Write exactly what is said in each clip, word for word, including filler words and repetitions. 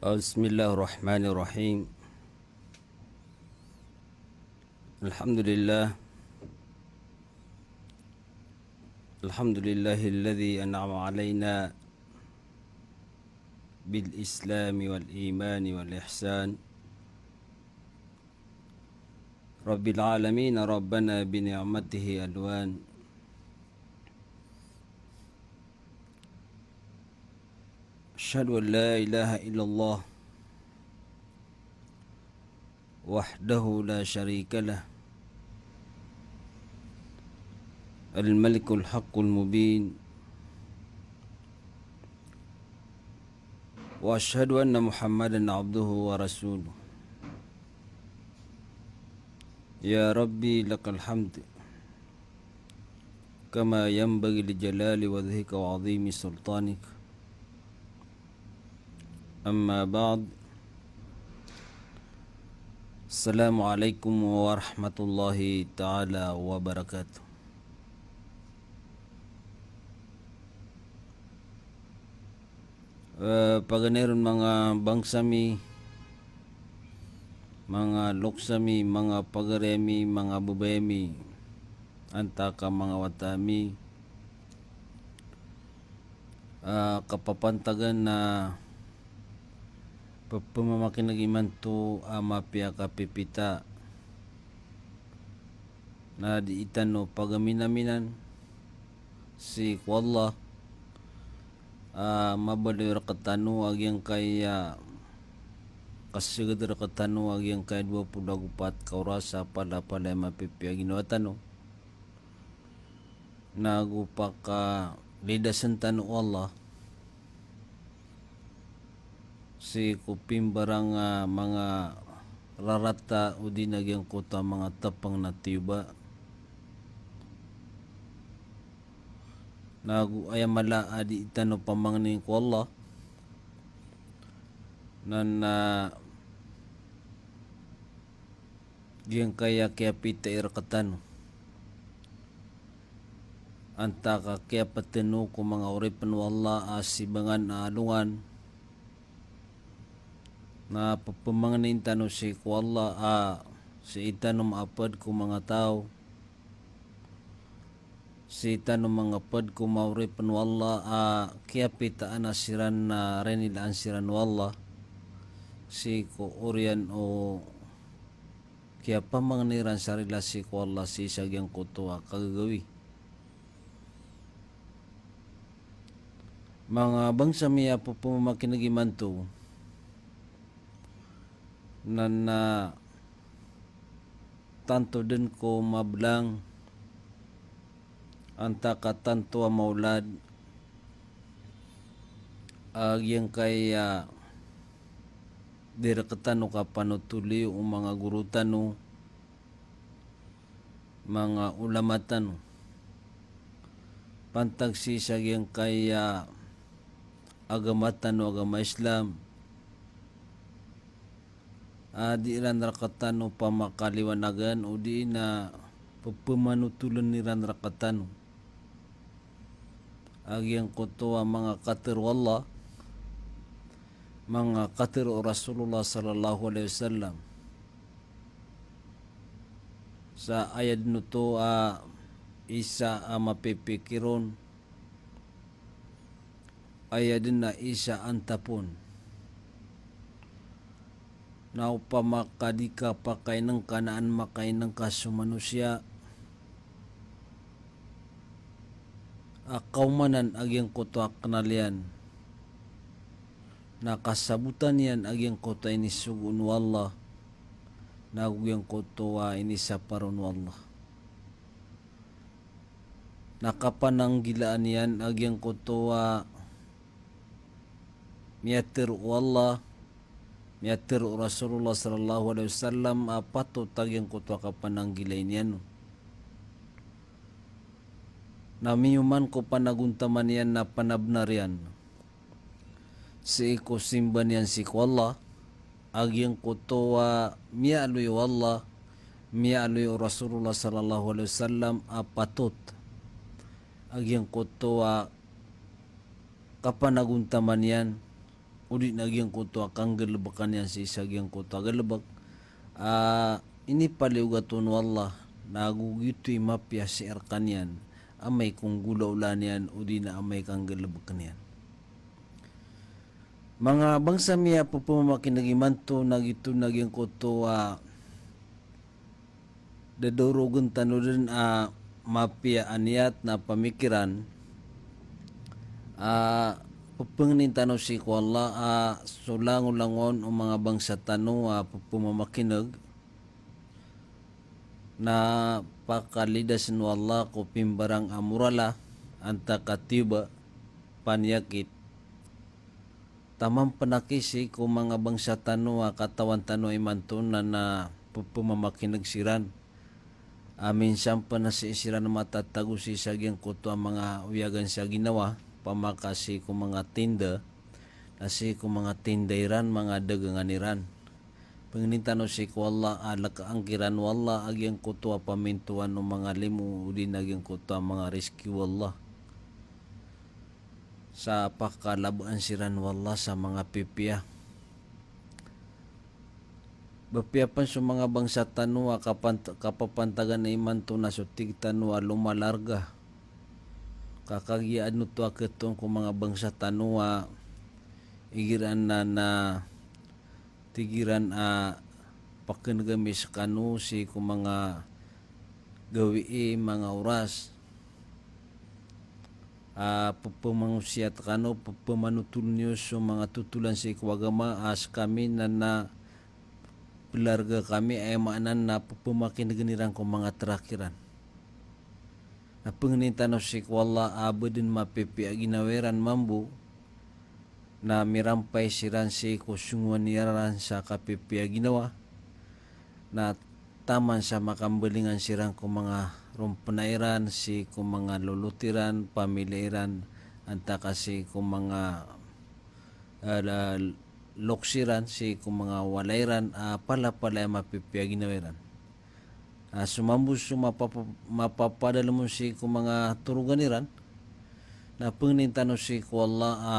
بسم الله الرحمن الرحيم. الحمد لله. الحمد لله الذي أنعم علينا بالإسلام والإيمان والإحسان. رب العالمين، ربنا بنعمته ألوان. أشهد أن لا إله إلا الله وحده لا شريك له، الملك الحق المبين، وأشهد أن محمدا عبده ورسوله. يا ربي لك الحمد كما ينبغي لجلال وجهك وعظيم سلطانك. أما بعد. السلام عليكم ورحمة الله تعالى وبركاته. Eh, paganay ron manga bangsa mi, manga loks ami, manga pagari ami, manga babay ami, antaa ka manga wata ami, ah, kapapantagan na pepemamakineg imanto a mapiya a kapipita. Na di tano pagaminaminan sii ko Allah a mabaloy rektano a giyangkaya kaseged rektano a giyangkaya dowa polo ago pat ka oras a palapalaya mapipiya a ginawa tano. Nago pakalidasen tano o Allah sii ko pimbarang a manga rarata odi na giyangkoto a manga tepeng na tiyoba. Nago aya mala a di tano pamangnin ko Allah na, na giyangkaya kiyapita i rektano. Antaa ka kiyapeten o ko manga oripen o Allah a sibangan a alongan. Na pepemangnin tano sii ko Allah a sii tano maaped ko manga taw, sii tano mangaped ko manga oripen o Allah a kiyapitaan a siran na rinilaan siran o Allah sii ko oriyan o kiyapamangni iran sa rila sii ko Allah sii sa giyangkoto a kagagawii. Manga bangsa mi a pepemamakineg imanto na, na tanto den ko mabelang antaa ka tanto a maolad a giyangkaya di rektano kapanotoli o manga goro tano, manga ulama tano. Pantag sii sa giyangkaya agama tano, agama Islam, a di iran rektano pamakaliwanagan odi na pepemanotolen iran rektano a giyangkoto a manga katharo o Allah, manga katharo o Rasulullah sallallahu alaihi wasallam. Sa aya den oto a isa a mapipikir on, aya den a isa a antap on. Na opama ka di ka pakainengka na an makainengka so manosiya a kaomanan a giyangkoto a kenal iyan, na kasabotan iyan a giyangkoto a inisogo on o Allah, na giyangkoto a inisapar on o Allah. Na kapananggilaan iyan a giyangkoto a miyatharo o Allah, miyatharo o Rasulullah sallallahu alaihi wasallam a patot a giyangkoto a kapananggilai niyan on. Na miyoman ko panagontaman iyan na panabenar iyan sii ko simba niyan sii ko Allah, a giyangkoto a miyaaloy o Allah, miyaaloy o Rasulullah sallallahu alaihi wasallam a patot a giyangkoto a kapanagontaman iyan, odi na giyangkoto a kanggalebeka niyan sii sa giyangkoto a galebek a inipaliyogat on o Allah, na ago giyoto i mapiya sii rekaniyan amay ko nggolawlaan iyan odi na amay kanggalebeken iyan. Manga bangsa mi a pepemakineg imanto, na giyoto na giyangkoto a dadorogen tano den a mapiya a niyat na pamikiran a pepengnin tano sii ko Allah a so langolangon o manga bangsa tano a pepemakineg na pakalidasen o Allah ko pimbarang a morala, antaa ka tiyoba, paniyakit. Taman pen a kisi ko manga bangsa tano a katawan tano imanto na, na pepemakineg siran. A minsan pen na sii siran matatago sii sa giyangkoto a manga oyagan sa ginawa, pamaka sii ko manga tinda, na sii ko manga tinda iran, manga dagangan iran. Pengnin tano sii ko Allah a lekaan kiran o Allah a giyangkoto a pamintoan o manga limo odi na giyangkoto a manga rizki o Allah. Sa pakalabaan siran o Allah sa manga pipiya. Ba piya pen so manga bangsa tano a kapant-, kapapantagan imanto na so tig tano a lomalarga. Ka kagiya aden oto a ketoon ko manga bangsa tano a igira na, na tig iran a pakenega mi sekano sii ko manga gawii, manga oras a pepemangosiyat kano, pepemanotol niyo so manga totolan sii ko agama a sekami na, na pelarga kami, aya maana na pepemakinegen iran ko manga terak iran. Na pengnin tano sii ko Allah a ba den mapipiya a ginawa iran mambo, na mirampay siran sii ko songowan iran sa kapipiya a ginawa. Na taman sa makambalingan siran ko manga rompena iran, sii ko manga lolot iran, pamilya iran, antaa ka sii ko manga, eh, la-, loks iran, sii ko manga walay iran, a palapalaya mapipiya a ginawa iran. A so mambo so mapapa-, mapapadalem on sii ko manga torogan iran, na pengnin tano sii ko Allah a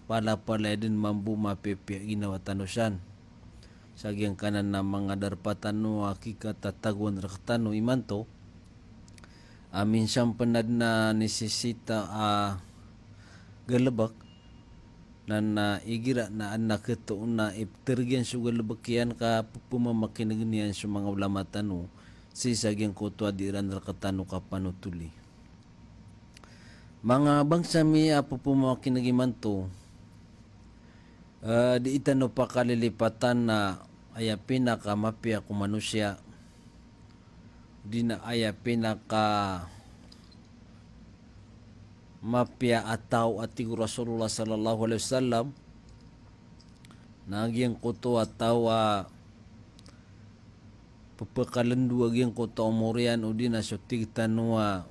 palapalaya den mambo mapipiya a ginawa tano san. Sa giyangkanan na manga darpa tano a kikatatagoan rektano imanto a minsan pen na den a nisisita a galebek, na, na igira na aden a ketoon na iptereg iyan so galebek iyan ka pepemakinegen iyan so manga ulama tano sii sa giyangkoto a di iran rektano kapanotoli. Manga bangsa mi a pepemakineg imanto, eh, di tano pakalilipatan na aya pinakamapiya ko manosiya, di na aya pinakamapiya a taw a tig o Rasulullah sallallahu alaihi wasallam, na giyangkoto a taw a pepekalendo a giyangkoto a omor iyan, odi na so tig tano a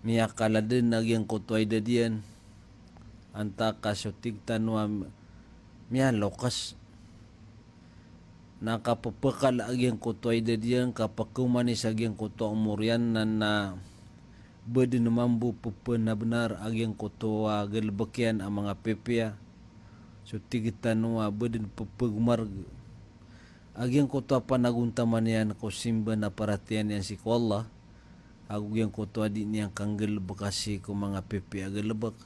miyakaladen a giyangkoto a idad iyan, antaa ka so tig tano a miyaloks. Na kapepekal a giyangkoto a idad iyan, kapekeomani sa giyangkoto a omor iyan, na, na ba den mambo pepenabenar a giyangkoto a galebek iyan a manga pipiya. So tig tano a ba den pepegomareg a giyangkoto a panagontaman iyan ko simba na paratiyayaan iyan sii ko Allah, ago giyangkoto a di niyan kanggalebeka sii ko manga pipiya a galebek.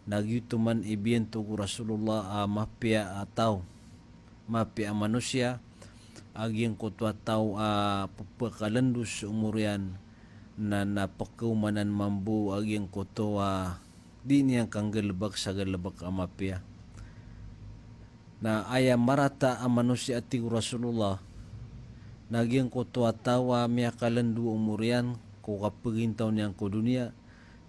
Na giyoto man i biyantog o Rasulullah a mapiya a taw, mapiya a manosiya, a giyangkoto a taw a pepekalendo so omor iyan, na, na pekeomanan mambo a giyangkoto a di niyan kanggalebek sa galebek a mapiya. Na aya marata a manosiya a tig o Rasulullah, na giyangkoto a taw a miyakalendo a omor iyan ko kapegintaw niyan ko doniya,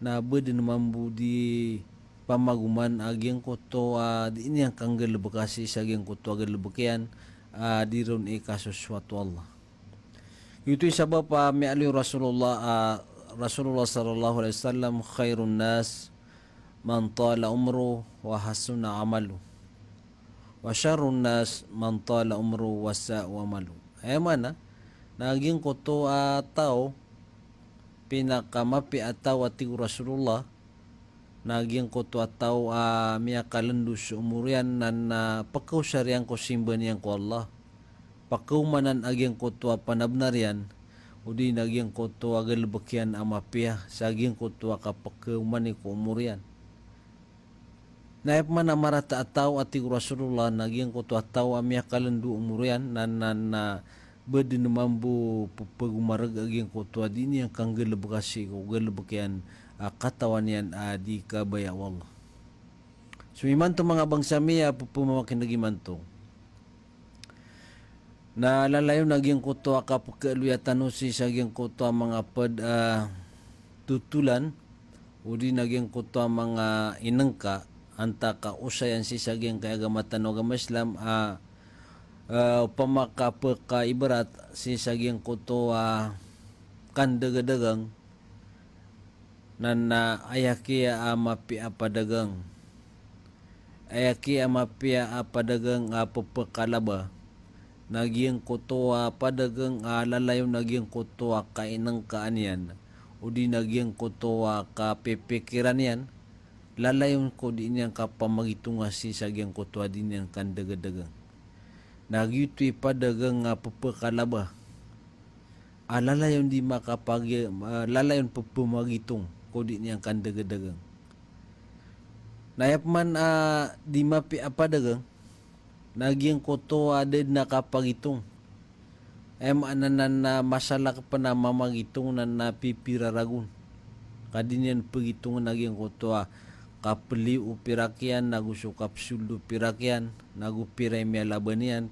na ba den mambo di pamagoman a giyangkoto a di niyan kanggalebeka sii sa giyangkoto a galebek iyan a di ron ikasosoat o Allah. Giyoto i sabap a miyaaloy o Rasulullah, a, Rasulullah sallallahu alaihi wasallam, "Khairun nas man tala umruhu wa hasuna amaluhu, wa sharrun nas man tala umruhu wa sa'a amaluhu." Aya maana na giyangkoto a taw, pinakamapiya a taw a tig o Rasulullah, na giyangkoto a taw a miyakalendo so omor iyan na, na pekaosar iyan ko simba niyan ko Allah. Pekaomanan a giyangkoto a panabnar iyan, odi na giyangkoto a galebek iyan a mapiya sa giyangkoto a kapekaomani ko omor iyan. Na aya pman a marata a taw a tig o Rasulullah na giyangkoto a taw a miyakalendo o omor iyan na, na, na ba den mambo pepegomareg a giyangkoto a di niyan kanggalebeka sii ko galebek iyan a katawan iyan a di kabaya o Allah. So imanto manga bangsa mi a pepemamakineg imanto. Na lalayon a giyangkoto a kapekealoya tano sii sa giyangkoto a manga ped a totolan, odi na giyangkoto a manga inengka, antaa ka osayan sii sa giyangkai a agama tano a agama Islam a, a, opama ka pekaibarat sii sa giyangkoto a kandagadageng, na, na aya kiya a mapiya a padageng. Aya kiya a mapiya a padageng a pepekalaba. Na giyangkoto a padageng a lalayon a giyangkoto a kainengkaan iyan. Odi na giyangkoto a kapipikiran iyan. Lalayon ko di niyan kapamagitonga sii sa giyangkoto a di niyan kandagadageng. Na giyoto i padageng a pepekalaba. A lalayon di makapagi-, a lalayon pepemagitong ko di niyan kandagadageng. Na aya pman a di mapiya a padageng, na giyangkoto a da den a kapagitong. Aya maana nan na masalak pn a mamagitong nan na pipira ragon. Ka di niyan pegitongen a giyangkoto a kapeli o pirak iyan, nago so kapsold o pirak iyan, nago pira i miyalaba niyan.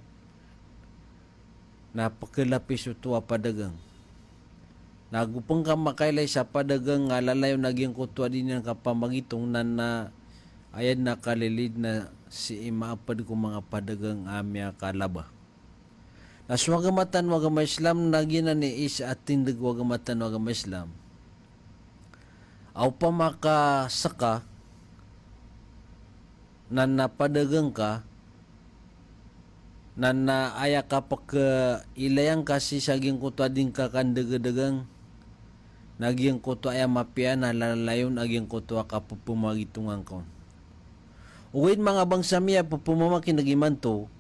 Na pekelapis oto a padageng. Nago pn ka makailay sa padageng a lalayon a giyangkoto a di niyan kapamagitong nan na aya den a kalilid na sii maaped ko manga padageng a miyakalaba. Na so agama tano a agama Islam na giyanan i isa a tindeg o agama tano a agama Islam. A opama ka seka, nan na padageng ka, nan na aya kapekeilayan ka sii sa giyangkoto a di ngka kandagadageng, na giyangkoto aya mapiya na lalayon a giyangkoto a kapepemagitongan ka on. Ogaid manga bangsa mi a pepemamakineg imanto,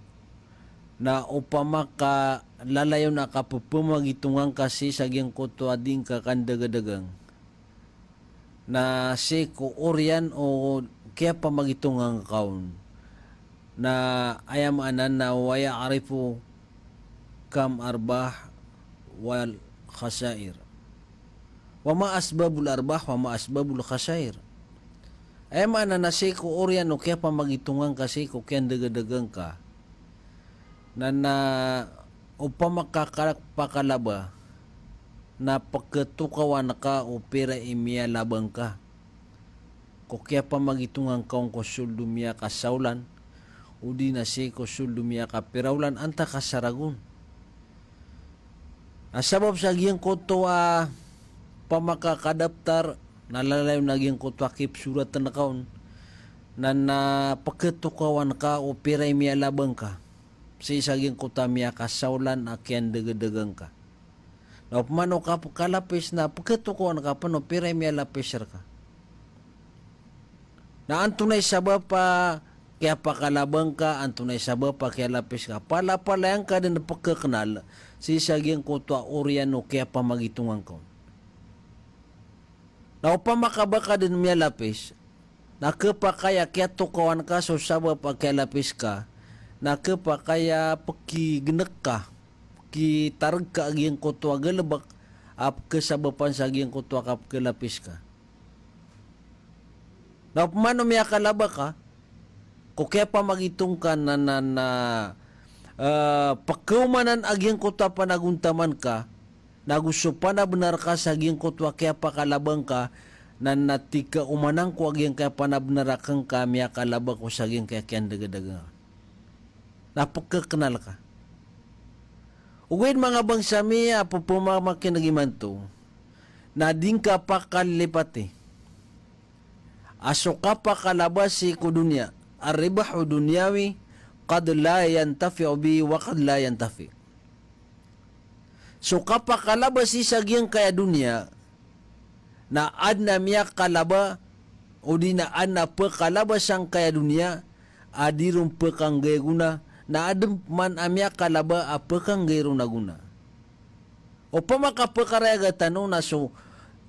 na opama ka lalayon a kapepemagitongan ka sii sa giyangkoto a di ngka kandagadageng, na sii ko oriyan o kiyapamagitongan ka on. Na aya maana na wa ya'rifu kam arbah wal khasair. Wa ma asbabul arbah, wa ma asbabul khasair. Aya maana na sii ko oriyan o kiyapamagitongan ka sii ko kiyandagadageng ka. Na, na opama ka kapakalaba, na peketokawan ka o pira i miyalaba ngka ko kiyapamagitongan ka on ko sold o miyakasaolan, odi na sii ko sold o miyakapira olan antaa ka sa ragon. Na sabap sa giyangkoto a opama ka kadaptar, na lalayon a giyangkoto a kipsoraten ka on, na, na peketokawan ka o pira i miyalaba ngka sii sa giyangkoto a miyakasaolan a kiyandagadageng ka. Na opama o kapekalapis na peketokawan ka pn o pira i miyalapis rka. Na antonaa i sabap a kiyapakalaba ngka, antonaa i sabap a kiyalapis ka. Palapalaya ngka den pekekenal sii sa giyangkoto a oriyan o kiyapamagitongan ka on. Na opama ka ba ka den miyalapis, na kepakay a kiyatokawan ka so sabap a kiyalapis ka, na kepakay a pekigenek ka, pekitareg ka a giyangkoto a galebek a pekesabapan sa giyangkoto a kapekelapis ka. Na opama o miyakalaba ka ko kiyapamagitong ka na, na, na, eh, pekeomanan a giyangkoto a panagontaman ka, nago so panabnar ka sa giyangkoto a kiyapakalaba ngka, na, na tig ka omanan ko a giyangkaya panabnar akn ka miyakalaba ko sa giyangkaya kiyandagadageng. Na pekekenal ka. Ogaid manga bangsa mi a pepemamakineg imanto, na di ngka pakalilipati a so kapakalaba sii ko doniya, ar-ribahu dunyawi, qad la yantafi'u bihi wa qad la yantafi'. So kapakalaba sii sa giyangkaya doniya, na aden a miyakalaba, odi na adn a pkalaba sangkaya doniya a di ron pkanggay a gona, na adn man a miyakalaba a pkanggay ron a gona. Opama ka pkarayag tano na so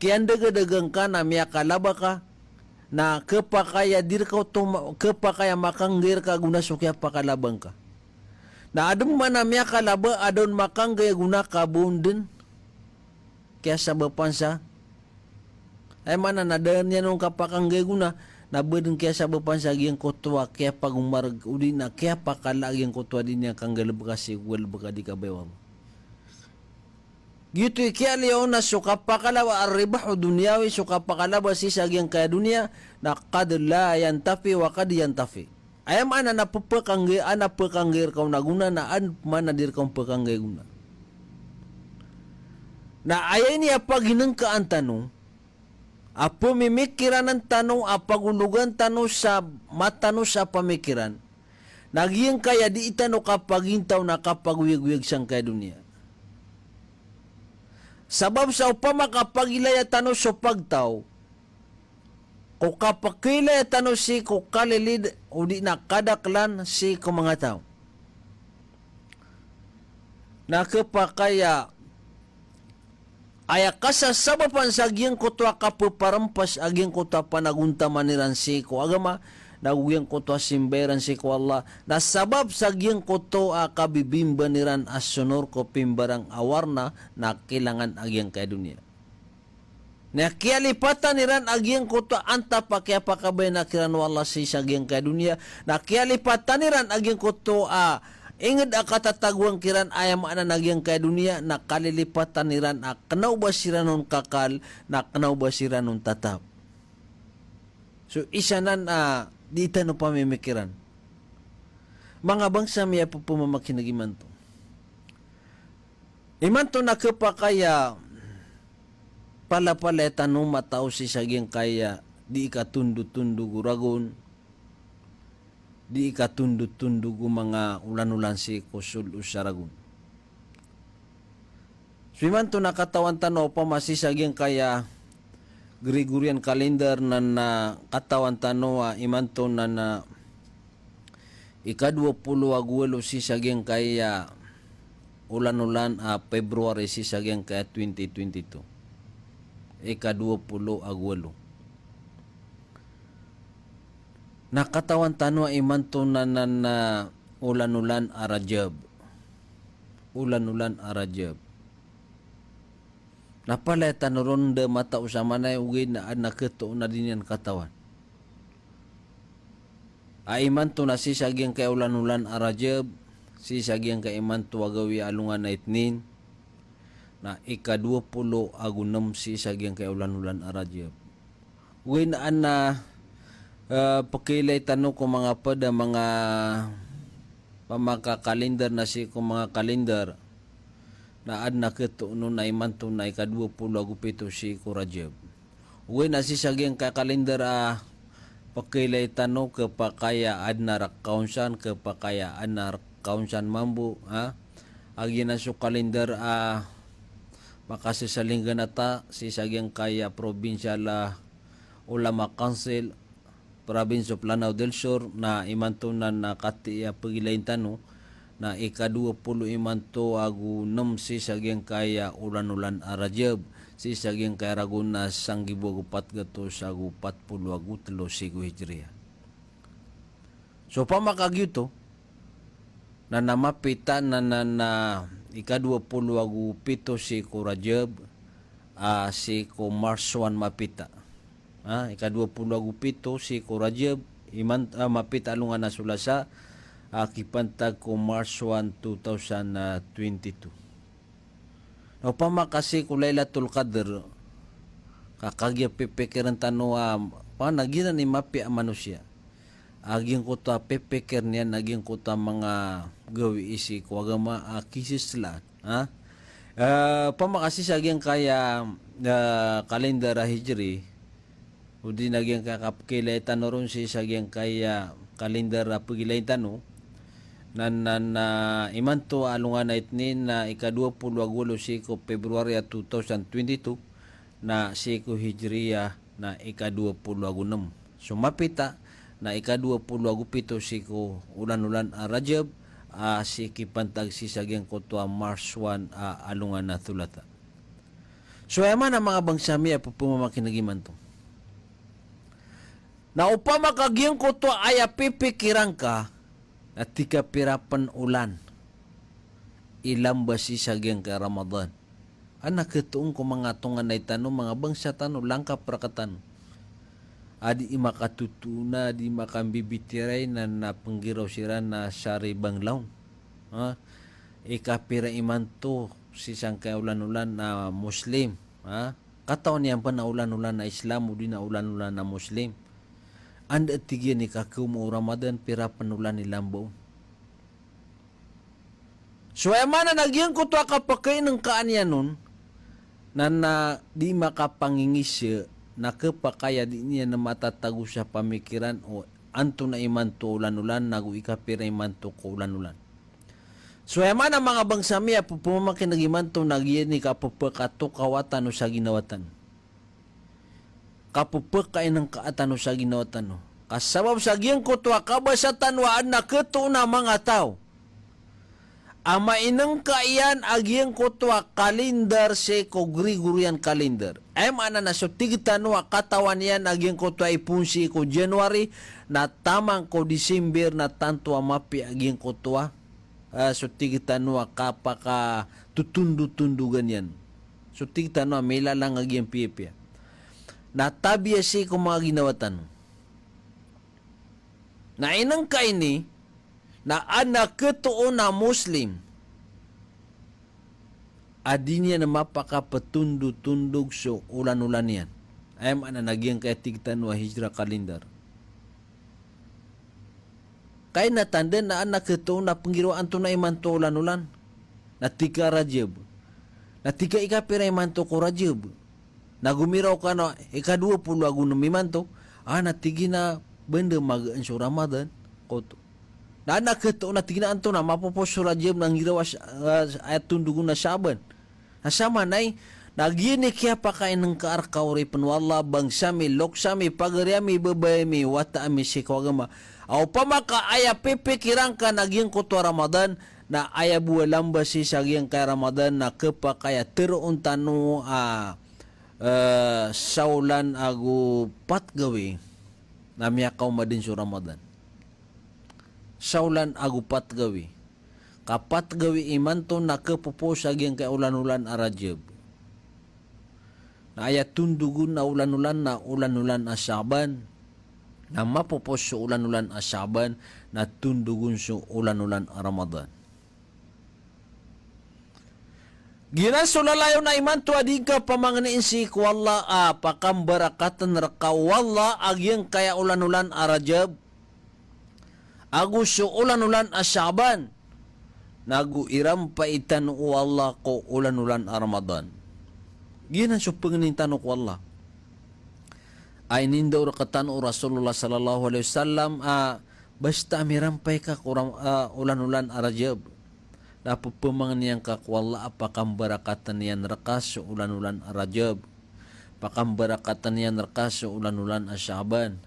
kiyandagadaga ngka na miyakalaba ka, na khapakay a di rka oto ma-, khapakay a makanggay rka a gona so kiyapakalaba ngka. Na adn man a miyakalaba a da on makanggay a gona ka ba on dn kiyasabapan sa. Aya maana na da niyan on kapakanggay a gona, na ba dn kiyasabapan sa giyangkoto a kiyapagomarg, odi na kiyapakala giyangkoto a di niyan kanggalbka sii ko galbk a di kabaya o Allah. Giyoto i kiyaaloy on a so kapakalaba, ar-ribah dunyawi, so kapakalaba sii sa giyangkaya doniya, na qad la yantafi wa qad yantafi. Aya maana na pphakanggi-, adn a pkanggay rka on a gona, na adn man a di rka on pkanggay a gona. Na aya ini a paginngkaan tano, a pmimikiran tano, a pagologan tano sa matanos a pamikiran, na giyangkaya di tano kapagintaw na kapagoyagoyag sangkaya doniya. Sabap sa opama ka pagilaya tano so pagtaw, ko kapakailaya tano sii ko kalilid, odi na kadaklan sii ko manga taw. Na khapakay a aya kasasabapan sa giyangkoto a kappharmpas a giyangkoto a panagontaman iran sii ko agama, na giyangkoto a simba iran sii ko Allah, na sabap sa giyangkoto a kabibimban iran a sonor ko pimbarang a warna, na kilangan a giyangkaya doniya. Na kiyalipatan iran a giyangkoto a antap a kiyapakabayaan kiran o Allah sii sa giyangkaya doniya. Na kiyalipatan iran a giyangkoto a ingd a katatagoan kiran, aya maana na giyangkaya doniya, na kalilipatan iran a kna o ba siran on kakal, na kna o ba siran on tatap. So isa nan a di tano pamimikiran. Manga bangsa mi a pphamakineg imanto. Imanto na khapakay a palapalaya tano matao sii sa giyangkaya di ikatondotondog o ragon, di ikatondotondog o manga olanolan sii ko solo sa ragon. So imanto na katawan tano opama sii sa giyangkaya Gregorian calendar na, na katawan tano a imanto na, na ika dowa polo ago walo sii sa giyangkaya olanolan a February sii sa giyangkaya twenty twenty-two. Ika dowa polo ago walo. Na katawan tano a imanto na, na, na olanolan a Rajab. Olanolan a Rajab. Na palaya tano ron da matao sa manay ogaid na adn a khatoon a di niyan katawan. A imanto na sii sa giyangkaya olanolan a Rajab, sii sa giyangkaya imanto a gawii a alongan a Itnin, na ika dowa polo ago nem sii sa giyangkaya olanolan a Rajab. Ogaid na adn a, eh, pkailay tano ko manga pd a manga pamakakalendar na sii ko manga kalendar, na adn a khatoon on a imanto na ika dowa polo ago pito sii ko Rajab. Ogaid na sii sa giyangkaya kalendar a pkailay tano, khapakay a adn a rk kaonsan, khapakay a adn a rk kaonsan mambo, ha? A giyanan so kalendar a makasasalingganata sii sa giyangkaya Provincial, ah, Ulama Council, Province of Lanao del Sur, na imanto na, na katii a pgilayn tano, na ika dowa polo imanto ago nem sii sa giyangkaya olanolan a Rajab, sii sa giyangkaya ragon a sanggibo ago pat gatos ago pat polo ago telo sii ko Hijriya. So opama ka giyoto, na, na mapita na, na, na ika dowa polo ago pito sii ko Rajab, ah, sii ko March one mapita. Ah, ika dowa polo ago pito sii ko Rajab, iman, ah, mapita alongan a Solasa, ah, kipantag ko March one, two thousand twenty-two. Na opama ka sii ko Lailatul Qadr, ka kagiya pipikirn tano a, opama na giyanan i mapiya a manosiya a giyangkoto a pipikirn iyan a giyangkoto a manga gawii sii ko agama a kisislaan, ha? Eh, opama ka sii sa giyangkaya, eh, kalendar a Hijri, odi na giyangkaya kapkilayn tano ron sii sa giyangkaya kalendar a pgilayn tano, na, na, na imanto a alongan a Itnin na ika dowa polo ago walo sii ko February a two thousand twenty-two, na sii ko Hijriya na ika dowa polo ago nem. So mapita na ikadowa polo ago pito sii ko olan-olan a Rajab, a sii kipantag sii sa giyangkoto a March one a alongan a Thalatha. So aya maana, manga bangsa mi a pepemakineg imanto, na opama ka giyangkoto a aya pipikiran ka na tig ka pira pen olan i lamba sii sa giyangkai a Ramadan. Adn a ketoon ko manga tonganay tano, manga bangsa tano, langkap rektano a dii makatotoona, dii makambibitiyarai na, na penggiraw siran na sa ribang laon. Ha? Ikapira imanto sii sangkai a olan-olan a Muslim. Ha? Katawan iyan pen a olan-olan a Islam odi na olan-olan a Muslim. Anda, tig iyan, i kakaoma o Ramadan, pira pen olan i lamba on. So aya maana na giyangkoto a kapakainengkaan iyan on na, na dii makapangingisa, na kepakay a dii niyan matatago sa pamikiran o antonaa imanto a olan-olan, nago ikapira imanto ko olan-olan. So aya maana, manga bangsa mi a pepemakineg imanto, na giya i kapepakatokawa tano sa ginawa tano, kapepakainengkaa tano sa ginawa tano. Ka sabap sa giyangkoto a kabasa tano a adn a ketoon a manga taw a mainengka iyan a giyangkoto a kalendar sii ko Gregorian calendar. Aya maana na so tig tano a katawan iyan a giyangkoto a ipoon sii ko January na taman ko December na tanto a mapiya a giyangkoto a, ah, so tig tano a kapakatotondotondogan iyan. So tig tano a milalang a giyangpiyapiya. Na tabiya sii ko manga ginawa tano. Na inengka ini, na adn a ketoon a Muslim a dii niyan mapakapetondotondog so olan-olan iyan. Aya maana na giyangkaya tig tano a Hijra calendar. Kainatan den na adn a ketoon a penggiraw antonaa imanto a olan-olan. Na tig ka Rajab. Na tig ka ikapira imanto ko Rajab. Na gomiraw ka na ikadowa polo ago nem imanto, ah, na tig iyan a benda magaan so Ramadan, koto. Na adn a ketoon a tig iyan a antonaa mapopos so Rajab na nggiraw a, ah, aya tondog on a Shaaban. Na samanan, na giya i kiyapakainengka rka o oripen o Allah, bangsa mi, loks ami, pagari ami, babay ami, wata ami sii ko agama. A opama ka aya pipikiran ka na giyangkoto a Ramadan, na aya bo a lamba sii sa giyangkaya Ramadan na kepakay a teroon tano a, eh, saolan ago pat gawii na miyakaoma den so Ramadan. Saolan ago pat gawii. Ka pat gawii imanto na kepopos a giyangkaya olan-olan a Rajab. Na aya tondog on a olan-olan na olan-olan a Shaaban. Na mapopos so olan-olan a Shaaban, na tondog on so olan-olan a Ramadan. Giyanan so lalayon a imanto a dii ngka pamangnin sii ko Allah a pakambarakaten rka o Allah a giyangkaya olan-olan a Rajab ago so olan-olan a Shaaban, nago irampay tano o Allah ko olan-olan a Ramadan. Giyanan so pangnin tano ko Allah. A inindaw rektano o Rasulullah sallallahu alaihi wasallam a basta mirampay ka ko ram-, a, olan-olan a Rajab, na pepemangnin ka ko Allah a pakambarakaten iyan rka so olan-olan a Rajab, pakambarakaten iyan rka so olan-olan a Shaaban.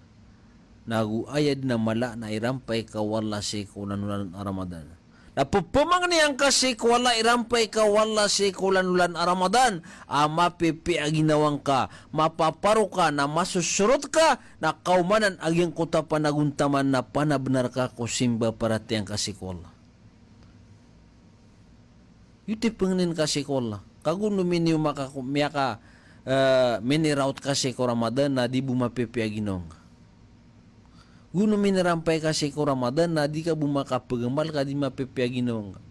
Nago aya den a mala na irampay ka o Allah sii ko olan-olan a Ramadan. Na pepemangnin ka sii ko Allah, irampay ka o Allah sii ko olan-olan a Ramadan a mapipiya a ginawa ngka, mapaparo ka, na masosorot ka, na kaomanan a giyangkoto a panagontaman na panabenar ka ko simba, paratiyaya ngka sii ko Allah. Giyoto i pangnin ka sii ko Allah. Ka go no mini o maka-, miyaka, eh, miniraot ka sii ko Ramadan na di bo mapipiya a ginawa ngka. Go no minirampay ka sii ko Ramadan na di ka bo makapegamal ka di mapipiya a ginawa ngka.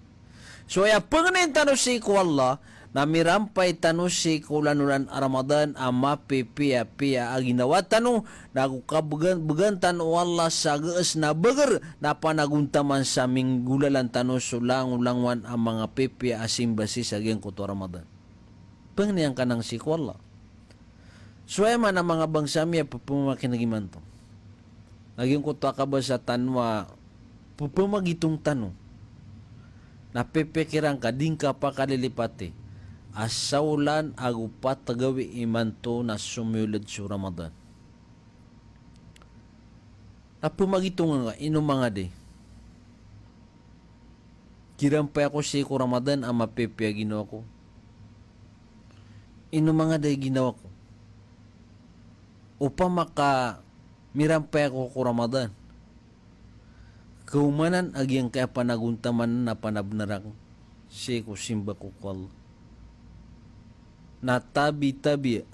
So aya pangnin tano sii ko Allah, na mirampay tano sii ko olan-olan a Ramadan a mapipiyapiya a ginawa tano, nago kabegan, began tano o Allah sa gees na beger, na panagontaman sa minggolalan tano so langolangowan a manga pipiya a simba sii sa giyangkoto a Ramadan. Pangnin ka nan sii ko Allah. So aya maana, manga bangsa mi a pepemakineg imanto, na giyangkoto a kabasa tano a pepemagitong tano, na pipikiran ka, di ngka pakalilipati a saolan ago pat gawii imanto na somiyoled so Ramadan. Na pemagitongan ka, ino mangaday? Kirampay ako sii ko Ramadan a mapipiya ginawa ko. Ino mangaday ginawa ko? Opama ka mirampay ako ko Ramadan, kaomanan a giyangkaya panagontaman na panabenar ako sii ko simba ko ko Allah, na tabi-tabi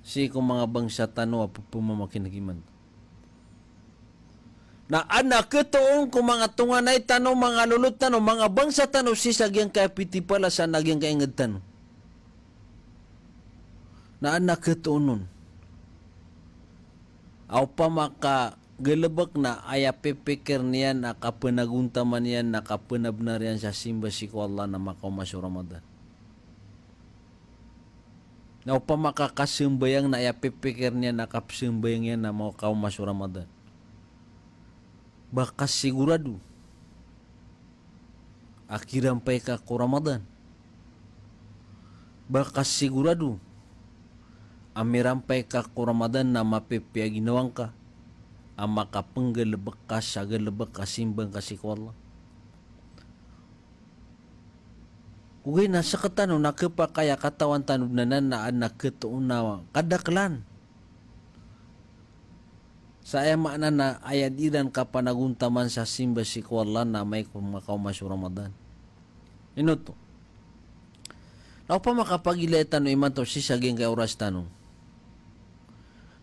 sii ko manga bangsa tano a pepemamakineg imanto. Na adn a ketoon ko manga tonganay tano, manga lolot tano, manga bangsa tano sii sa giyangkaya pitipalasan a giyangkaya inged tano. Na adn a ketoon on a opama ka galebek na aya pipikir niyan a kapenagontaman iyan, na kapenabenar iyan sa simba sii ko Allah na makaoma so Ramadan. Na opama ka kasembayang na aya pipikir niyan a kapesembayang iyan na makaoma so Ramadan. Ba ka sigurado a kirampay ka ko Ramadan? Ba ka sigurado a mirampay ka ko Ramadan na mapipiya ginawa ngka a makapenggalebek ka sa galebek a simba ngka sii ko Allah? Ogaid na sekatano na kepakay a katawan tano dn anan na adn a ketoon a kadaklan sa aya maana na aya dii ran kapanagontaman sa simba sii ko Allah na amay ko makaoma so Ramadan. Ino oto? Na opama ka pagilaya tano imanto sii sa giyangkaya oras tano,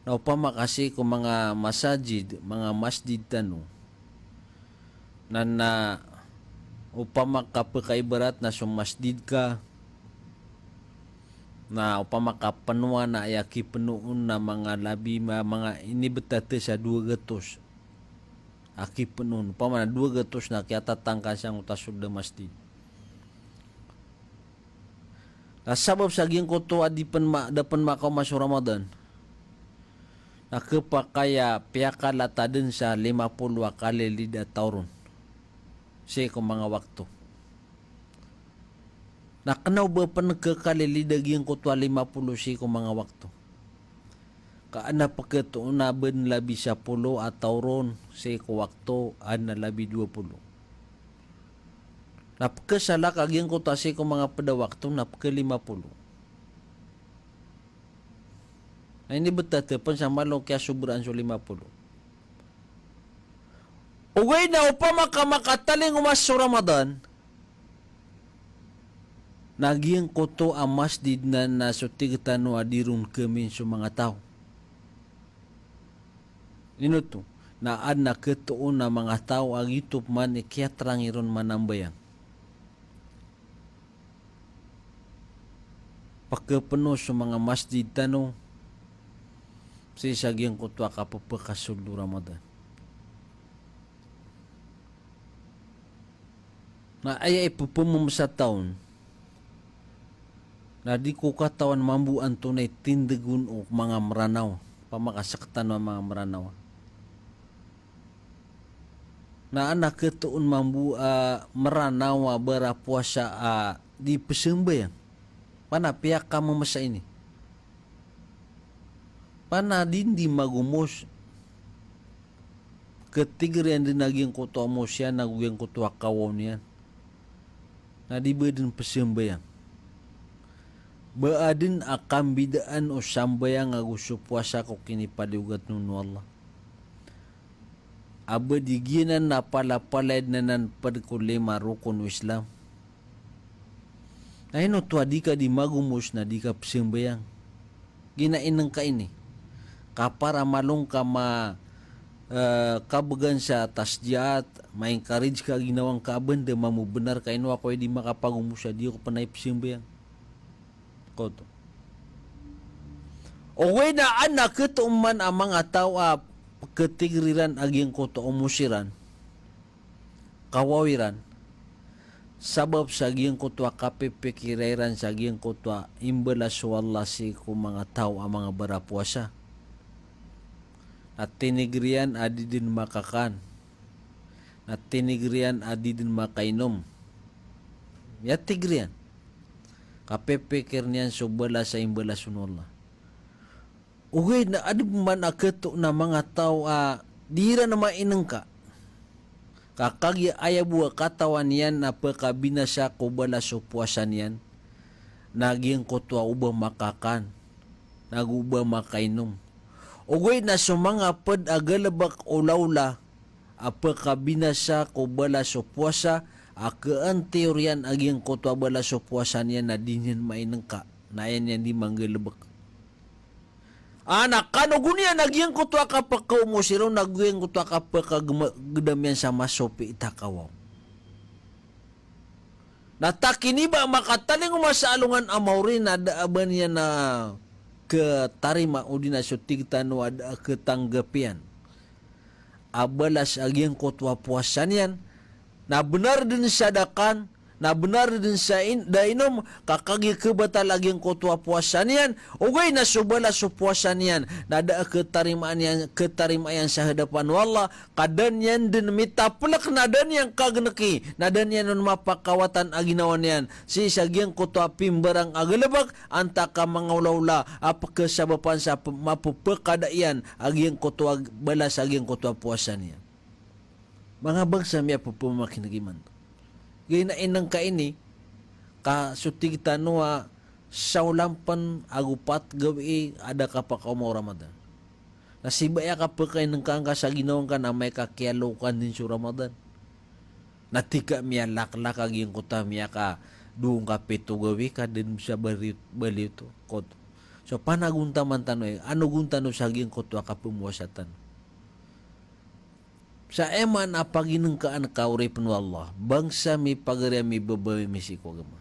na opama ka sii ko manga masajid, manga masjid tano, na, na opama ka pekaibarat na so masjid ka, na opama ka penoa na aya kipenoon na manga labi ma-, manga inibetad sa dowa gatos a kipenoon. Opama na dowa gatos na kiyatatangka sangkoto a sold a masjid. Na sabap sa giyangkoto a di pen ma-, da pen makaoma so Ramadan, na kepakay a piyakalatad den sa lima polo a kalilid a taw ron sii ko manga wakto. Na kena o ba pen kekalilid a giyangkoto a lima polo sii ko manga wakto. Ka adn a peketoon a ba den labi sapolo a taw ron sii ko wakto, adn a labi dowa polo. Na pekesalak a giyangkoto a sii ko manga ped a wakto na pekelima polo. Na inibetad pen sa malo kiyasobraan so lima polo. Ogaid na opama ka makatalingoma so Ramadan, na giyangkoto a masjid na, na so tig tano a di ron kemin so manga taw. Ino oto? Na adn a ketoon a manga taw a giyoto pman i kiyaterang iron manambayang. Pekepeno so manga masjid tano sii sa giyangkoto a kapepekasold o Ramadan. Na aya ipepememesa taw on na di ko katawan mambo antonaa i tindeg on o manga Meranaw, opama ka sektano a manga Meranaw. Na adn a ketoon mambo a Meranaw a barapoasa a di pesembayang. Pana piyakamemesa ini. Pana di, di magomos. Ketiger iyan den a giyangkoto a omos iyan ago giyangkoto a kawaw niyan. Na di ba den pesembayang. Ba aden a kambidaan o sambayang ago so powasa ko kinipaliyogat on o Allah. A ba di giyanan a palapalaya den anan ped ko lima rokon o Islam. Na ino oto a di ka di magomos na di ka pesambayang? Gina ineng ka ini. Ka para malo ngka ma, eh, kabegan sa tasjiat, ma-encourage ka a ginawa ngka a ba nda mamobenar ka ino ako i di makapagomos a di ako pen a ipesambayang. Koto. Ogaid na aden a ketoon man a manga taw a ketiger iran a giyangkoto a omos iran, kawaw iran, sabap sa giyangkoto a kapipikira iran sa giyangkoto a imbalas o Allah sii ko manga taw a manga barapowasa. Na tiniger iyan a di den makakan. Na tiniger iyan a di den makainom. Aya tiger iyan, kapipikir niyan so balas a imbalas on o Allah. Ogaid na aden man a ketoon a manga taw a Di iran mainengka. Ka kagiya aya bo a katawan iyan na pekabinasa ko balas o powasa niyan, na giyangkoto a oba makakan, nago oba makainom. Ogaid na so manga ped a galebek o olaola a pekabinasa ko balas o powasa a keantiyor iyan a giyangkoto a balas o powasa niyan na di niyan mainengka, na aya niyan di manggalebek. A na kanogon iyan a giyangkoto a kapakaomos iron, na giyangkoto a kapakagema-, gedam iyan sa masopi i takawaw. Na takiniba a makatalingoma sa alongan a maori na da a ba niyan a ketarima odi na so tig tano a da a ketanggap iyan a balas a giyangkoto a powasa niyan, na benar den sa da kan, na benar den sa in-, da inom, ka kagiya kebatal a giyangkoto a powasa niyan, ogaid na so balas o powasa niyan na da a ketarimaan iyan, ketarima iyan sa hadapan o Allah, ka da niyan den mitapelek, na da niyan kageneki, na da niyan on mapakawatan a ginawa niyan sii sa giyangkoto a pimbarang a galebek, antaa ka manga olaola a pekesabapan sa pe-, mapepekada iyan a giyangkoto a balas a giyangkoto a powasa niyan. Manga bangsa mi a pepemakineg imanto. Giya na inengka ini, ka so tig tano a saolan pen ago pat gawii a da kapakaoma o Ramadan. Na sii ba aya kapekainengkaan ka sa ginawa ngka na amay ka kiyalokan den so Ramadan. Na tig ka miyalaklak a giyangkoto a miyakadowa ngka pito gawii ka den sa bali-, bali oto. Kot. So panagontaman tano aya, anogon tano sa giyangkoto a kapemowasa tano. Sa aya maana a paginengkaan ka oripen o Allah, bangsa mi, pagari ami, babay ami sii ko agama.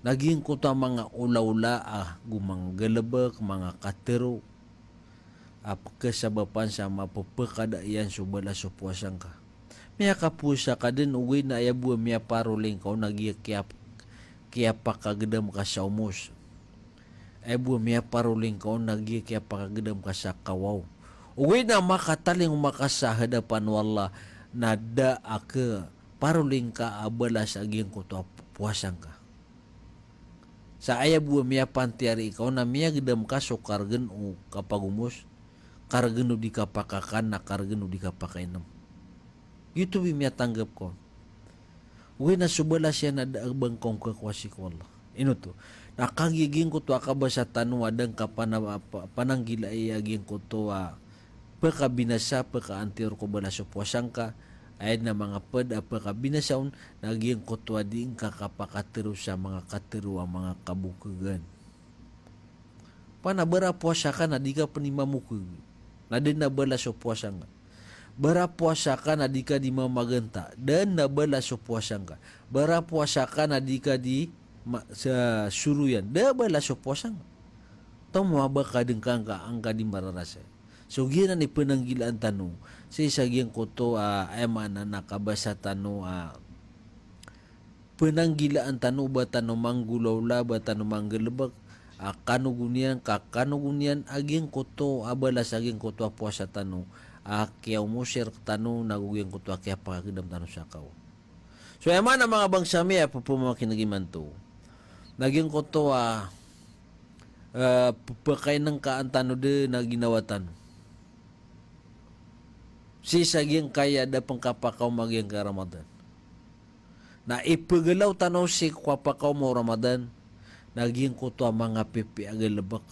Na giyangkoto a manga olaola ago manga galebek, manga katero a pekesabapan sa mapepekada iyan so balas o powasa ngka. Miyakapowasa ka den, ogaid na aya bo a miyaparoli ngka on na giya kiyap-, kiyapakagedam ka sa omos. Aya bo a miyaparoli ngka on na giya kiyapakagedam ka sa kawaw. Ogaid na makatalingoma ka sa hadapan o Allah na da a keparoli ngka a balas a giyangkoto a powasa ngka. Sa aya bo a miyapantiyari ngka on na miyagedam ka so karegen o kapagomos, karegen o di kapakakan, na karegen o di kapakainom. Giyoto bo i miyatanggap ka on. Ogaid na so balas iyan na da a ba ngka on kekowa sii ko Allah. Ino oto. Na kagiya giyangkoto a kabasa tano a da ngka pana-, pa-, pananggilai a giyangkoto a pekabinasa, pekaantiyor ko balas o powasa ngka, aya den a manga ped a pekabinasa on, na giyangkoto a di ngka kapakatero sa manga katero a manga kabokegan. Pana bara powasa ka na di ka pen i mamokeg, na den a balas o powasa ngka. Bara powasa ka na di ka di mamaganta, den a balas o powasa ngka. Bara powasa ka na di ka di ma-, sa soroyan, da a balas o powasa ngka. Tomo a ba ka den ka angka, angka di mararasay. So giyanan i penanggilaan tano sii sa giyangkoto a, aya maana na kabasa tano a, penanggilaan tano ba tano manggolaola, ba tano manggalebek a kanogon iyan, ka kanogon iyan a giyangkoto a balas a giyangkoto a powasa tano a kiyaomos iyan rektano, nago giyangkoto a kiyapakagedam tano sa kawaw. So aya maana, manga bangsa mi a pepemakineg imanto, na giyangkoto a, eh, pe-, pekainengkaan tano den a ginawa tano sii sa giyangkaya da pen kapakaoma giyangkaya Ramadan. Na ipegelaw tano sii ko kapakaoma o Ramadan na giyangkoto a manga pipiya a galebek,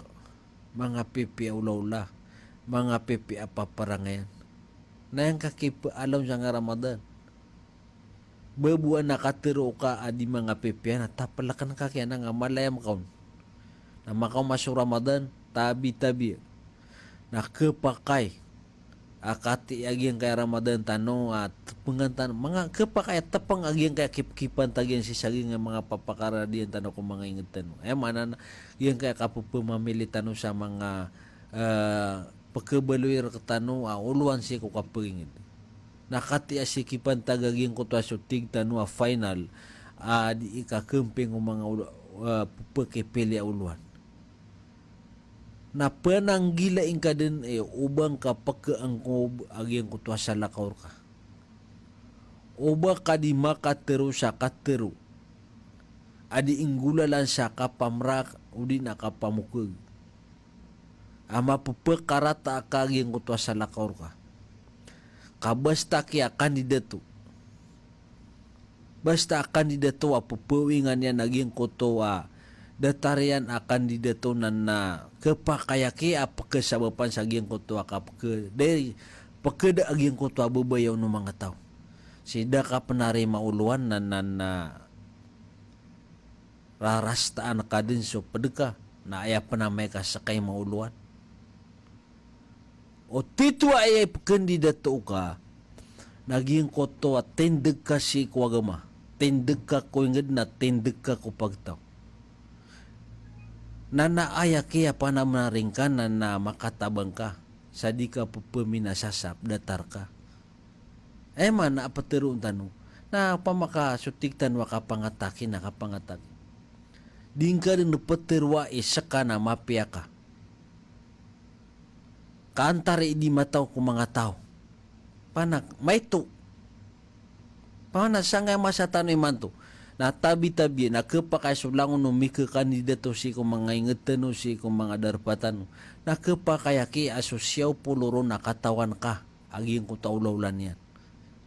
manga pipiya a olaola, manga pipiya a paparangayan. Na aya ngka kipealaw sangkai Ramadan, ba bo a na katero ka a di manga pipiya na tapelekan ka kiya na nga malayam ka on. Na makaoma so Ramadan, tabi-tabi. Na kepakay a kati a giyangkaya Ramadan tano a tepengan tano, manga kepakay a tepeng a giyangkaya kip-, kipantag iyan sii sa giyangkaya manga papakaradiyan tano ko manga inged tano. Aya maana na giyangkaya kapepemamili tano sa manga, eh, pekebaloy rektano a olowan sii ko kapenginged. Na kati a sii kipantag a giyangkoto a so tig tano a final a di i kakemping o manga olo-, eh, pe-, pekepili a olowan. Na penanggilai ngka den, eh, o ba ngka pekeangkob a giyangkoto a salakaw reka. O ba ka di makatero sa katero a di inggolalan sa kapamrak odi na kapamokeg. a mapepekarata a ka giyangkoto a salakaw rka. Ka basta ki a kandidato, basta a kandidato a pepawingan iyan a giyangkoto a datar iyan a kandidato na, na kepakay aki a pekesabapan sa giyangkoto a kapeke, dai pekeda a giyangkoto a bebayaw o manga taw. Sii da ka pen ari maolowan na, na, na rarastaan ka den so ped ka, na aya pen amay ka seka i maolowan. O tito a aya i pekandidato ka, na giyangkoto a tindeg ka sii ko agama, tindeg ka ko inged na tindeg ka ko pagtaw. Na, na aya kiyapanamen a ringka na, na makatabang ka sa di ka pepeminasa sa datar ka. Aya maana a peteroon tano. Na opama ka so tig tano a kapangataki na kapangataki, di ngka den peteroa i seka na mapiya ka. Ka antaa i di mataw ko manga taw. Panak, maito. Panak sangkaya masa tano imanto. Na tabi-tabi, na kepakay so langon o mikekandidato sii ko manga inged tano, sii ko manga darpa tano. Na kepakay aki a so siyaw polo ron na katawan ka a giyangkoto a olaola niyan.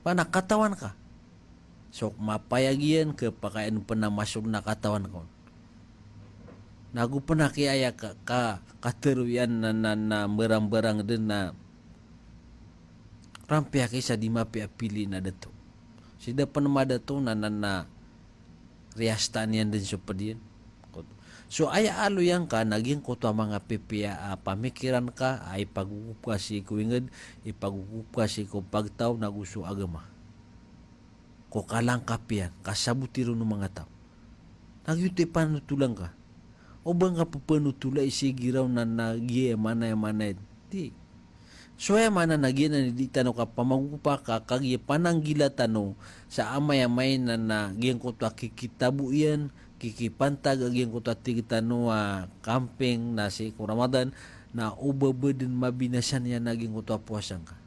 Panak katawan ka. So mapayag iyan, kepakay an pen a masol na katawan ka on. Na go pen aki aya ka, ka, kateroon iyan na, na, na mbarang-mbarang den na rampiya ki sa di mapiya a pili na dato. Sii da pen madato na, na, na riyastaan iyan den so ped iyan. So aya aloyan ka na giyangkoto a manga pipiya a pamikiran ka, a ipagogop ka sii ko inged, ipagogop ka sii ko pagtaw, na go so agama. Ko kalangkap iyan, kasaboti ron o manga taw. Na giyoto i panotolan ka. O ba ngka pepanotolai sii giraw na, na giya maana, aya maana, di. So aya maana na giya na di tano kapamagogopa ka, kagiya pananggila tano sa amay-amay na, na giyangkoto a kikitabo iyan, kikipantag a giyangkoto a tig tano a camping na sii ko Ramadan, na o ba bo den mabinasa niyan a giyangkoto a powasa ngka.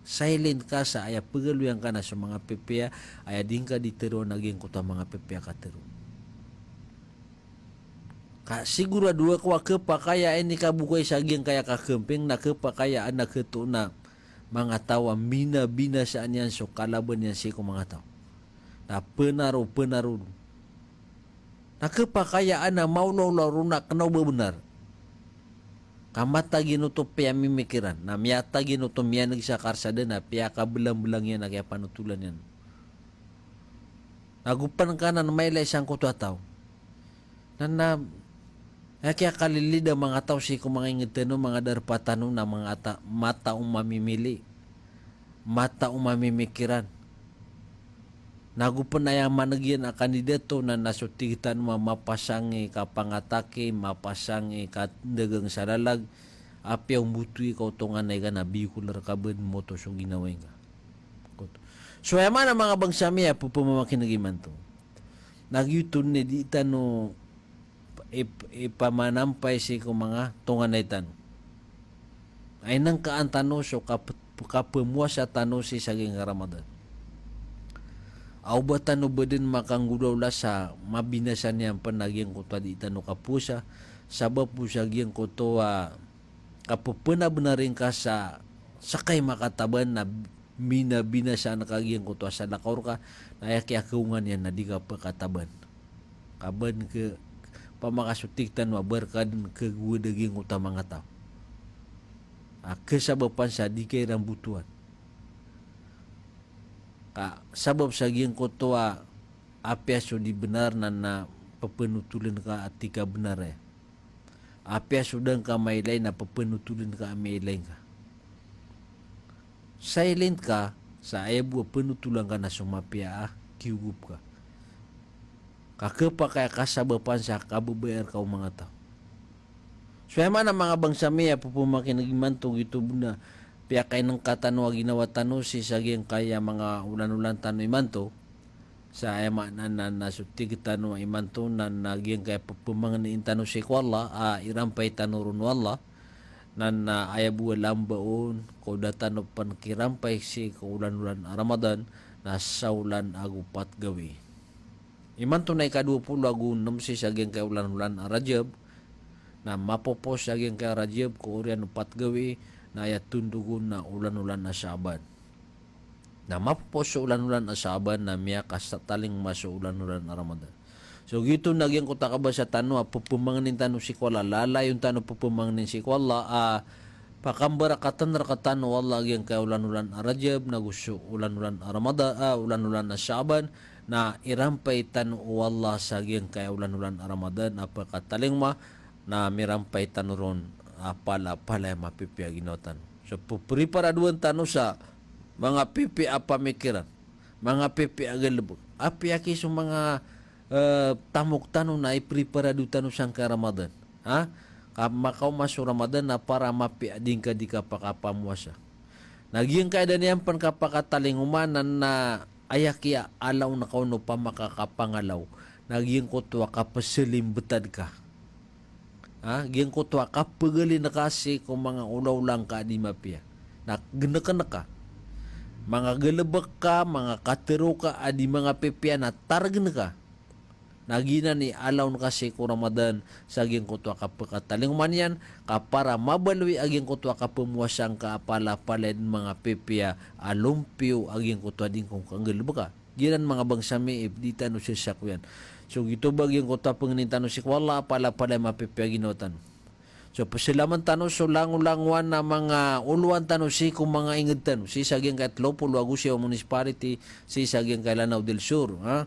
Silent ka sa aya pegaloyan ka na so manga pipiya, aya di ngka di teroon a giyangkoto a manga pipiya a katero. Ka sigurado ako a kepakay a inikabokay sa giyangkaya ka camping na kepakay a anak heto na manga taw a mbinabinasaan iyan so kalaban iyan sii ko manga taw. Na penaro, penaro. Na kepakay a ana maolaola ron a kena o ba benar. Ka matag iyan oto piyamimikiran, na miyatag iyan oto miyaneg sa karasada na piyakabelang-belang iyan a kiyapanotolan iyan. Na go pen ka na mailay sangkoto a taw. Na, na, aya kiyakalilid a manga taw sii ko manga inged tano, manga darpa tano na manga ta-, mata o mamimili, mata o mamimikiran. Na go pen aya maneg iyan a kandidato na, na so tig tano a mapasang i kapangataki, mapasang i kandagang sa lalag, apiya o mbotoy ka o tonganay ka na bikol rka bo den moto so ginawai ngka. Kot. So aya maana manga bangsa mi a pepamakineg imanto. Na giyoto i di tano ip-, ipamanampay sii ko manga tonganay tano. Ay nangkaan tano so kap-, kapemowasa tano sii sa giyangkai a Ramadan. Aw ba tano bo den makanggolawla sa mabinasa niyan pen a giyangkoto a di tano kapowasa, sabap bo sa giyangkoto a kapepenabenar ingka sa, sa kay makataban na binabinasaan ka giyangkoto a salakaw rka, na aya kiyakaongan iyan na di ka pekataban. Ka ba den ke, pamakasotik tano a ba rka den kegowad a giyangkoto a manga taw. A kesabapan sa di ka iran botowan. Ka sabap sa giyangkoto a apiya so di benar na, na pepenotolen ka a tig ka benar aya. Apiya so da ngka mailay na pepenotolen ka a miyailay ngka. Silent ka, sa aya bo a penotolan ka na so mapiya a kiyogop ka. Ka kepakay a kasabapan sa kabebayar ka o manga taw. So aya maana manga bangsa mi a pepamakineg imanto giyoto bo na piyakainengka tano a ginawa tano sii sa giyangkaya manga olan-olan tano imanto. Sa aya maana na, na so tig tano imanto na, na giyangkaya pepemangnin tano sii ko Allah, a irampay tano ron o Allah, na, na aya bo a lamba on ko da tano pen kirampay sii ko olan-olan a Ramadan, na sa olan ago pat gawii. Imanto na ika dowa polo ago nem sii sa giyangkaya olan-olan a Rajab, Na mapopos a giyangkaya Rajab ko oriyan o pat gawii, na aya tondog on na olan-olan a Shaaban. Na mapopos so olan-olan a Shaaban na miyakasatalingoma so olan-olan a Ramadan. So giyoto na giyangkoto a kabasa tano a pepemangnin tano sii ko Allah, lalayon tano pepemangnin sii ko Allah a pakambarakatan rektano o Allah a giyangkaya olan-olan a Rajab, nago so olan-olan a Ramadan, a, olan-olan a Shaaban, na irampay tano o Allah sa giyangkaya olan-olan a Ramadan a pekatalingoma, na mirampay tano ron a palapalaya mapipiya a ginawa tano. So, pepriparadoan tano sa manga pipiya a pamikiran, manga pipiya a galebek. Apiya ki so manga, eh, tamok tano na ipriparado tano sangkaya Ramadan. Ha? Ka makaoma so Ramadan na para mapiya a di ngka di kapakapamowasa. Na giyangkaya da niyan pen kapakatalingoma na, na aya kiyaalaw ngka on o pamakakapangalaw, na giyangkoto a kapeselimbetad ka. Ha? Giyangkoto a kapegalin ka sii ko manga olaola ngka a di mapiya. Na geneken ka. Manga galebek ka, manga katero ka a di manga pipiya na taregen ka. Na giyanan i alaw ngka sii ko Ramadan sa giyangkoto a kapekatalingoma niyan, ka para mabaloy a giyangkoto a kapemowasa ngka a palapalaya den manga pipiya a lompiyo a giyangkoto a di ngka on kanggalebeka. Giyanan manga bangsa mi, ipdi tano sesakoyan. So giyoto ba giyangkoto a pengnin tano sii ko Allah a palapalaya mapipiya a ginawa tano. So peselamen tano so langolangowan a manga olowan tano sii ko manga inged tano, sii sa giyangkaya telo polo ago siyaw a municipality, sii sa giyangkaya Lanao del Sur, ha?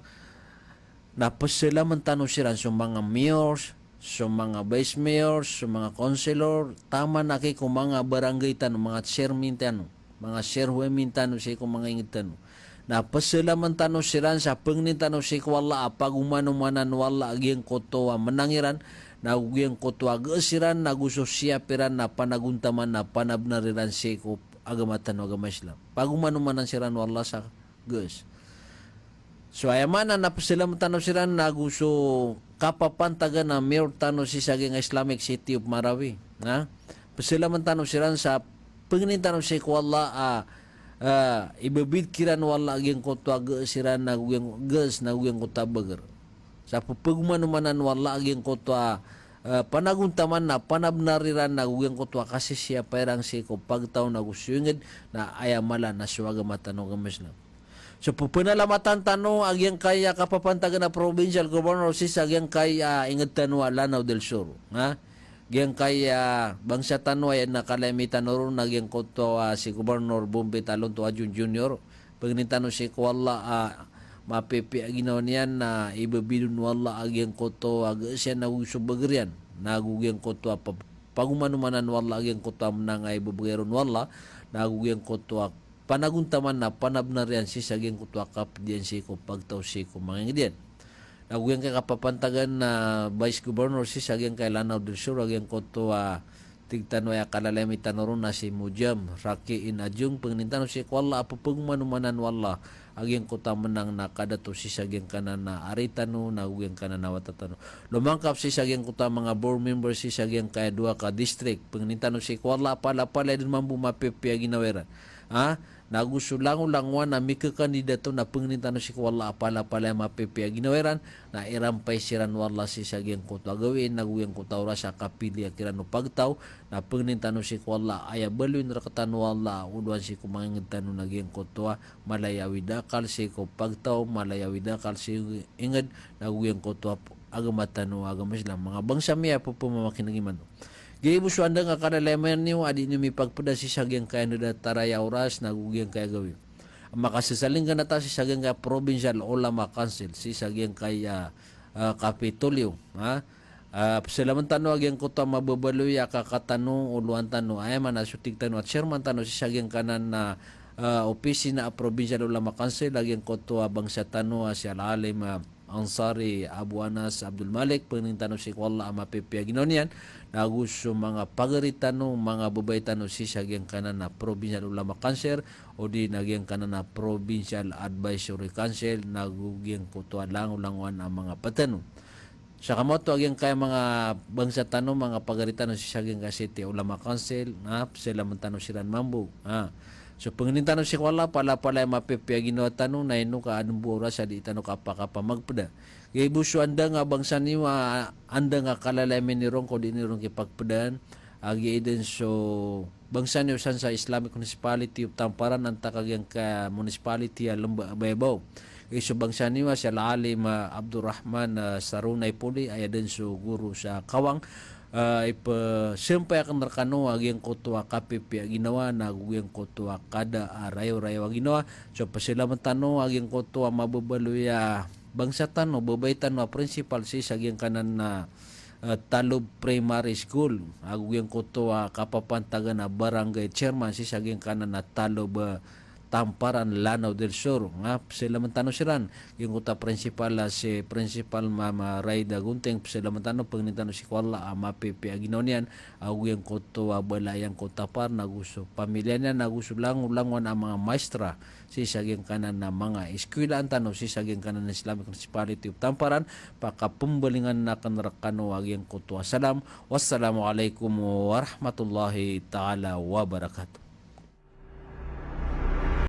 Na peselamen tano siran so manga mayors, so manga vice mayors, so manga councilor, taman aki ko manga barangay tano, manga chairman tano, manga chairwoman tano sii ko manga inged tano. Na peselamen tano siran sa pengnin tano sii ko Allah a pagomanomanan o Allah a giyangkoto a menang iran, nago giyangkoto a gees iran, nago so siyap iran na panagontaman na panabnar iran sii ko agama tano a agama Islam. Pagomanomanan siran o Allah sa gees. So aya maana na peselamen tano siran nago so kapapantagan a mayor tano sii sa giyangkaya Islamic City of Marawi. Na peselamen tano siran sa pengnin tano sii ko Allah a, a, ibebid kiran o Allah a giyangkoto a gees iran nago giyang-, gees nago giyangkoto a beger. Sa pepegomanomanan o Allah a giyangkoto a, a, panagontaman na panabnar iran nago giyangkoto a kasisiyapa iran sii ko pagtaw nago so inged, na aya mala na so agama tano a agama Islam. So pepenalamatan tano a giyangkaya kapapantagan a provincial governor sii sa giyangkaya inged tano a Lanao del Sur, ha? Giyangkaya bangsa tano a aya na kalayami tano ron na giyangkoto a si Governor Bombi Talonto Adjun Junior. Pengnin tano sii ko Allah a mapipiya a ginawa niyan na ibebid on o Allah a giyangkoto a gees iyan nago so beger iyan, nago giyangkoto a pa-, pagomanomanan o Allah a giyangkoto a menang a ibebegay ron o Allah, nago giyangkoto a panagontaman na panabnar iyan sii sa giyangkoto a kaped iyan sii ko pagtaw sii ko manga inged iyan. Nago giyangkaya kapapantagan a Vice Governor sii sa giyangkaya Lanao del Sur a giyangkoto a tig tano a aya kalalayami tano ron na si Mujam Rakiin Ajung, pengnin tano sii ko Allah a pepegomanomanan o Allah a giyangkoto a menang na kadato sii sa giyangkanan a ari tano nago giyangkanan a wata tano. Lomangkap sii sa giyangkoto a manga board member sii sa giyangkaya dowa ka district, pengnin tano sii ko Allah a palapalaya den mambo mapipiya a ginawa iran. Ha? Nago so langolangowan a mikekandidato na pengnin tano sii ko Allah a palapalaya mapipiya a ginawa iran, na irampay siran o Allah sii sa giyangkoto a gawii nago giyangkoto a oras a kapiliya kiran o pagtaw, na pengnin tano sii ko Allah a aya baloyin rektano o Allah a olowan sii ko manga inged tano na giyangkoto a mala i awid a akal sii ko pagtaw, mala i awid a akal sii inged, nago giyangkoto a agama tano a agama Islam. Manga bangsa mi a pepemamakineg imanto. Giya bo so andang a kalalayami niyo a di niyo mipagpeda sii sa giyangkaya nda taraya oras nago giyangkaya gawii. Makasasaling ganata sii sa giyangkaya Provincial Ulama Council, sii sa giyangkaya, ah, Kapitolyo, ha? Ah, peselamen tano a giyangkoto a mababaloy a kaka tano, olowan tano, aya maana so tig tano a chairman tano sii sa giyangkanan a, ah, opisina a Provincial Ulama Council, a giyangkoto a bangsa tano a si Al-Alim, ah, Ansari Abu Anas Abdul Malik, pengnin tano sii ko Allah a mapipiya a ginawa niyan, nago so manga pagari tano, manga babay tano sii sa giyangkanan a Provincial Ulama Council, odi na giyangkanan a Provincial Advisory Council, nago giyangkoto a langolangowan a manga ped tano. Sa kamato a giyangkaya manga bangsa tano, manga pagari tano sii sa giyangkaya City Ulama Council, na peselamen tano siran mambo. Ha. So pangnin tano sii ko Allah, palapalaya mapipiya ginawa tano, na ino ka adn bo a oras a di tano kapakapamagpda. Giya bo so anda nga bangsa niyo a anda nga kalalayamin iron ko di niron kipagpdaan, a giya dn so bangsa niyo san sa Islamic Municipality of Tamparan, antaa ka giyangkai a municipality a Lemba a Bayabaw. Giya so bangsa niyo a si Al-Alim a Abdurrahman a Sarunay Poli, aya dn so goro sa Kawang, a, ipesampay akn rkano a giyangkoto a kapipiya ginawa na ago giyangkoto a kada a rayorayo a ginawa. So pasalamn tano a giyangkoto a mababaloy a bangsa tano, babay tano a principal sii sa giyangkanan a, a, Talob Primary School, ago giyangkoto a kapapantagan a barangay chairman sii sa giyangkanan a Talob, a, Tamparan, Lanao del Sur. Nga pasalamn tano siran, giyangkoto a principal a si Principal Ma'am Raida Gunting, pasalamn tano, pangnin tano sii ko Allah a mapipiya ginawa niyan, ago giyangkoto a bala iyan ko Tamparan ago so pamilya niyan ago so langolangowan a manga maestra sii sa giyangkanan a manga iskwilaan tano sii sa giyangkanan a Islamic Municipality of Tamparan. Pakapmbalingan akn rkano a giyangkoto a salam. Wassalamu alaikum warahmatullahi ta'ala wabarakatuh.